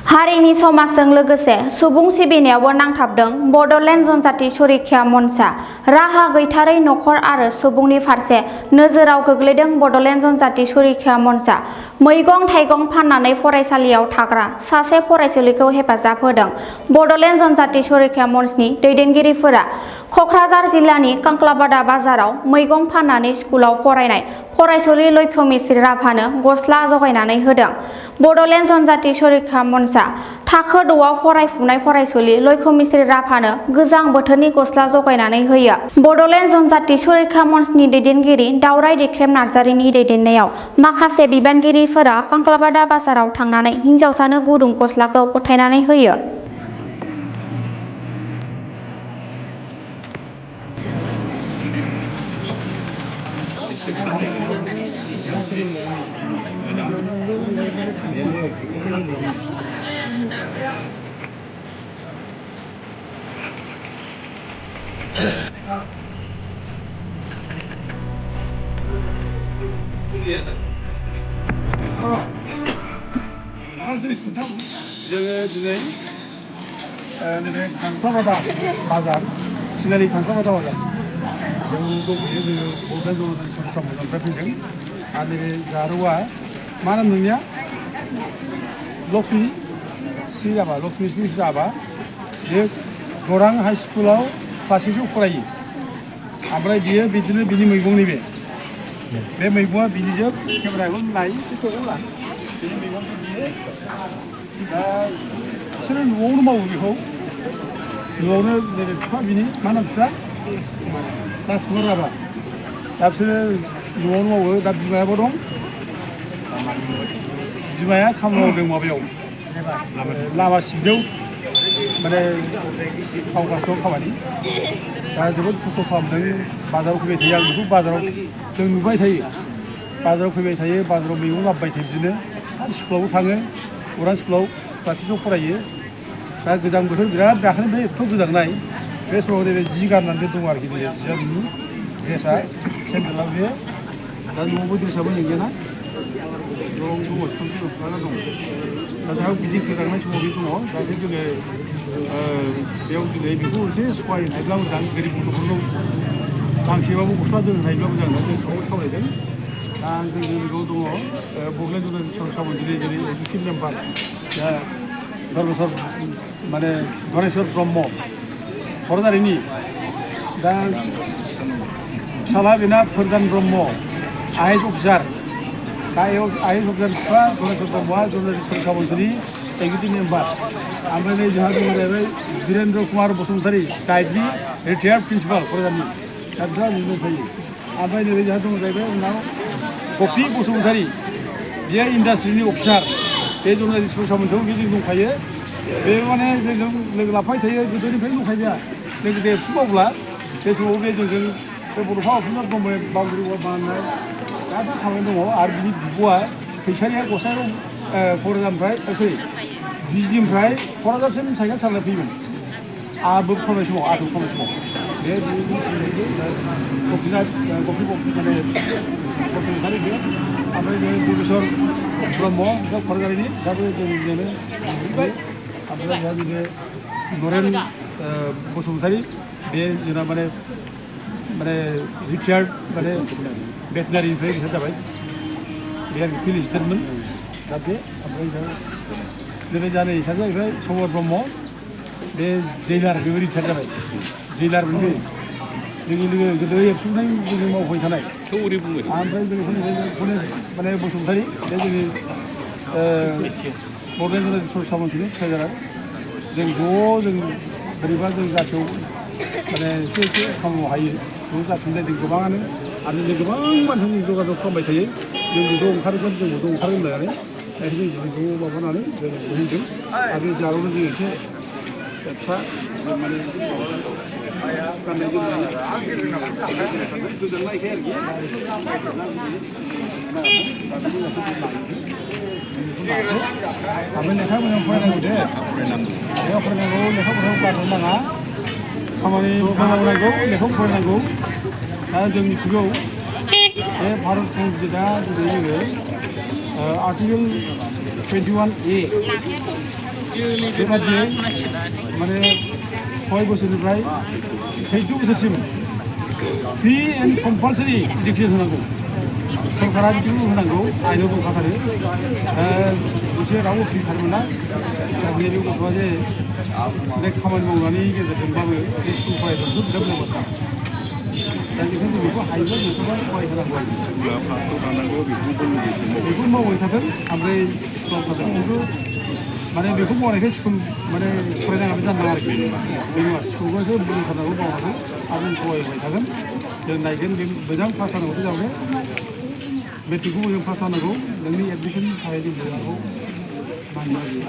हारिनि समाजजों लोगोसे सुबुं सिबिनायावबो नांथाबदों बड'लेण्ड जनजाति सुरैखा मन्चआ। राहा गैथारै नखर आरो सुबुंनि फारसे नोजोराव गोग्लैदों बड'लेण्ड जनजाति सुरैखा मन्चआ। मैगं थाइगं फाननानै फरायसालियाव थाग्रा सासे फरायसुलिखौ हेफाजाब होदों बड'लेण्ड जनजाति सुरैखा मन्चनि दैदेनगिरिफोरा। कक्राझार जिल्लानि कांक्लाबादा बाजाराव मैगं फाननानै स्कुलाव फरायनाय फरायसुलि लैखोमिस्रि राभानो गस्ला जगायनानै होदों बड'लेण्ड जनजाति सुरैखा मन्चआ। थाखो 2आव फरायफुनाय फरायसुलि लैखोमिस्रि राभानो गोजां बोथोरनि गस्ला जगायनानै होयो। बड'लेण्ड जनजाति सुरैखा मन्चनि दैदेनगिरि दावराय दैख्रेम नार्जारिनि दैदेननायाव माखासे बिबानगिरिफोरा कांक्लाबादा बाजाराव थांनानै हिन्जावसानो गुदुं गस्लाखौ गथायनानै होयो। जोङो दिनै नैबे कांक्लाबादा बाजार थिनालि कांक्लाबादा बाजार बेयाव दंफैयो। जोङो बड'लेण्ड जनजाति सुरैखा मन्चनिफ्राय फैदों आरो नैबे जारौआ मा नाम नोंनिया? लक्ष्मी श्री राभा। लक्ष्मी श्री राभा बे गौरां हाइ स्कुलाव क्लास 6आव फरायो। ओमफ्राय बियो बिदिनो बिनि मैगंनि बे मैगङा बिनिजों केमेराखौ नाय बिनि मैगंखौ बियो दा बिसोरो न'आवनो मावो बेखौ न'आवनो नैबे बिफा बिनि मा नाम बिफा? राजकुमार राभा। दा बिसोरो न'आवनो मावो। दा बिमायाबो दं। बिमाया खामानि मावदों माबायाव लामा सिबनायाव माने मावगासिनो खामानि। दा जोबोद खस्थ' खालामदों। बाजाराव फैबाय थायो। आं बेखौ बाजाराव जों नुबाय थायो। बाजाराव फैबाय थायो। बाजाराव मैगं लाबोबाय थायो बिदिनो। आरो स्कुलावबो थाङो। गौरां स्कुलाव क्लास 6आव फरायो। दा गोजां बोथोर बिराद दाखालिनिफ्राय एथ' गोजांनाय बे समाव नैबे जि गाननानै दं आरोखि नैबे जिया बिनि ड्रेसा सेन्देला बे दा न'आवबो ड्रेसाबो नोंगोना दं संख्रि होफाना दं। दा दा बिदि गोजांनाय समाव बे दङ। दा बे जोङो बेयाव दिनै बेखौ एसे सहाय होनायब्ला मोजां। गोरिब गथ'फोरनाव गांसेबाबो गस्ला दोननो हायोब्ला मोजां होनना जों बेखौ सावरायदों। दा जोंनि बेयाव दङ बड'लेण्ड जनजाति सुरैखा मन्चनि जेरै एक्जिकिउटिभ मेम्बार दा धर्मेश्वर माने धनेश्वर ब्रह्म क'क्राझारिनि। दा फिसाला बेना फोरदान ब्रह्म IAS अफिसार। दा IAS अफिसार बिफा धनेश्वर ब्रह्मआ जनजाति सुरैखा मन्चनि एक्जिकिउटिभ मेम्बार। ओमफ्राय नै जोंहा दङ जाहैबाय वीरेन्द्र कुमार बसुमतारी डाइटनि रिटायार्ड प्रिन्सिपाल क'क्राझारनि। दा बिथाङा नुनो फैयो। ओमफ्राय नैबे जोंहा दङ जाहैबाय उनाव कफि बसुमतारी बियो इन्डास्ट्रिनि अफिसार। बे जनजाति सुरैखा मन्चआव जों दंखायो। बे माने जोंजों लोगो लाफाबाय थायो। गोदोनिफ्रायनो दंखायो जोंहा। लोगो देरसिन मावब्ला बे समाव बे जोंजों बे बड'फा अफिसार दंमोन बाउण्डारि वाल बानायनाय गासैबो खामानि दङ। आरो बिनि बिब'आ फैसालिया गसाइगाव क'क्राझारनिफ्राय सरि बिजनिनिफ्राय क'क्राझारसिम साइकेल सालायना फैयोमोन। आंबो खालामनाय समाव आंखौ खालामनाय समाव बे कफि माने बसुमतारी बे ओमफ्राय बे दुर्गेश्वर ब्रह्म बिसोर क'क्राझारिनि। दा बे जोंनिनो ओमफ्राय जोंहा नैबे नरेन बसुमतारी बे जोंना माने रिटायार्ड माने भेटेनारिनिफ्राय रिटायार जाबाय। बे आरोखि फिल्ड एसिस्टेन्टमोन। दा बे ओमफ्राय नैबे जानै सासे जाहैबाय समर ब्रह्म बे जेइलार बेबो रिटायार जाबाय। जेइलार मोनबो लोगो लोगो गोदो एबसुनिफ्राय जों मावबाय थानाय। ओमफ्राय बेखौनो माने बसुमतारी बे जोंनि बड'लेण्ड जनजाति सुरैखा मन्चनि ट्रेजारार। जों जों बोरैबा जों जाथियाव माने एसे खामानि मावनो हायो बेखौ जाफिननाय जों गोबाङानो। आरो जों गोबां मानसिजों जगाजग खालामबाय थायो। जोंबो ज' ओंखारगोन जोंबो ज' ओंखारगोन होननानै जों ज' माबानानै जों होनदों। आरो जारौनो जों एसे फिसा माने गाननाय जोमनाय गोजांनायखाय आरोखि ओमफ्राय लेखा मोजां फरायनांगौ दे। लेखा फरायनांगौ। लेखा फरायनायाव गारनो नाङा। खामानि मावनांगौ। लेखा फरायनांगौ। दा जों मिथिगौ बे भारत संबिजिता दिनै जोङो आर्टिकेल 21A बे बादियै माने 6 बोसोरनिफ्राय 14 बोसोरसिम फ्रि एन्ड कम्पालसारि इडुकेसन होनांगौ सरकारा बिदिखौ होनांगौ आयेनाव दंखाथारो मोनसे रावबो फ्रि थानो मोना दा बे गथ'आ जे बे खामानि मावनायनि गेजेरजोंबाबो बे स्कुल फरायदोंथ' बिराद मोजां बाथ्रा दा बेखौ जों बेखौ हायोबा न'खराव फरायहोनांगौ आरो स्कुला फार्स्टआव थानांगौ बेखौ मावबाय थादों ओमफ्राय स्कुलाव थादों खिन्थु माने बेखौ मावनायखाय स्कुल माने फरायनाङाबो जानो नाङा आरोखि बे नङा स्कुलखौ बुंखानांगौ मावनांगौ आरो जों फरायबाय थागोन जों नायगोन बे मोजां पास जानांगौथ' जाबाय मेट्रिकखौ मोजां पास जानांगौ नोंनि एडमिसननि थाखाय जों मोजांखौ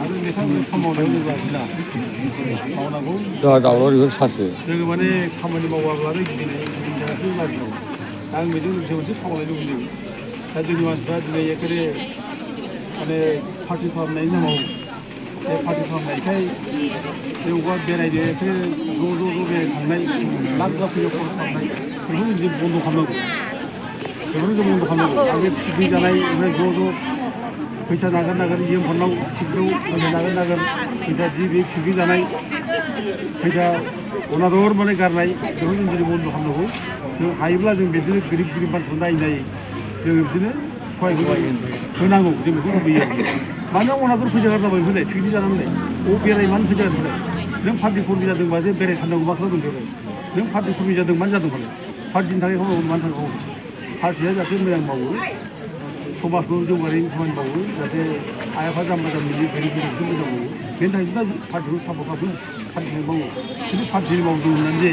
आरो लेखा मावनायाव जों लाजिला मावनांगौ जोङो माने खामानि मावाब्लानो गिदिंनाय थाखायसो लाजिनांगौ दा आं बेजों लोगोसे मोनसे खावलायनो लुबैदों दा जोंनि मानसिफ्रा दिनै एखेबारे माने पार्टि खालामनायनि नामाव बे पार्टि खालामनायखाय बबेयावबा बेरायनो एखेबारे ज' बेरायनो थांनाय लाख लाख फैसा खरस खालामनाय बेखौ जों बन्द' खालामनांगौ बेखौनो जों बन्द' खालामनांगौ आरो बे पिकनिक जानाय ओमफ्राय ज' फैसा नागार इएम हरनाव सिटआव फैसा नागार फैसा जि बे पिकनिक जानाय फैसा अनादर माने गारनाय बेखौ जों दिनै बन्द' खालामनांगौ जों हायोब्ला जों बिदिनो गोरिब मानसिखौ नायै जोङो बिदिनो होनांगौ जों बेखौ लुबैयो मानो अनादर फैसा गारनांगौ होनाय पिकनिक जानानै बेराय मानो फैसा गारनाय नों पार्टि कर्मि जादोंबा जे बेराय साननांगौ मा खालामदों नों पार्टि कर्मि जादों मानो जादों फालाय पार्टिनि थाखाय खामानि मानो थाखाय मावो पार्टिया जाहाथे मोजां मावो समाजखौ जौगानायनि खामानि मावो जाहाथे आइ आफा जाम्बा जाम्बिनि गोरिबफोरखौ मोजां मावो बेनि थाखाय दा पार्टिखौ सापर्ट खालामो पार्टिखौ मावो खिन्थु पार्टिनि मावदों होननानै जे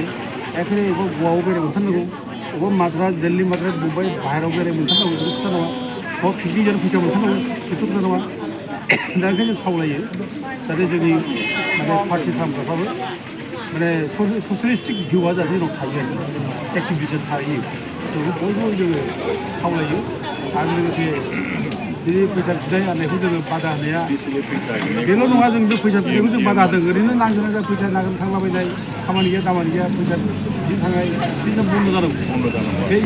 एखेबारे बबेबा गवायाव बेराय मोनथारनांगौ बबेबा माद्रास दिल्ली माद्रास मुम्बाइ बाहेरायाव बेराय मोनथारनांगौ बेखौ खोथा नङा बबेबा पिकनिक जानो फैसा मोनथारनांगौ बेथ' खोथा नङा दा ओंखायनो जों खावलायो जाहाथे जोंनि माने पार्टि खालामग्राफ्राबो माने ससियेलिस्टिक भिउआ जाहाथे जोंनाव थायो एक्टिभिटिस थायो बेखौ बयबो जोङो खावलायो आरो लोगोसे बे फैसा बिनाय आरनायखौ जोङो बादा होनाया बेल' नङा जों बे फैसा बिनायखौ जों बादा होदों ओरैनो नांगोना फैसा नागिरनो थांलाबायनाय खामानि गैया दामानि गैया फैसा बिदिनो थांनाय बिदिनो बन्द' जानांगौ बे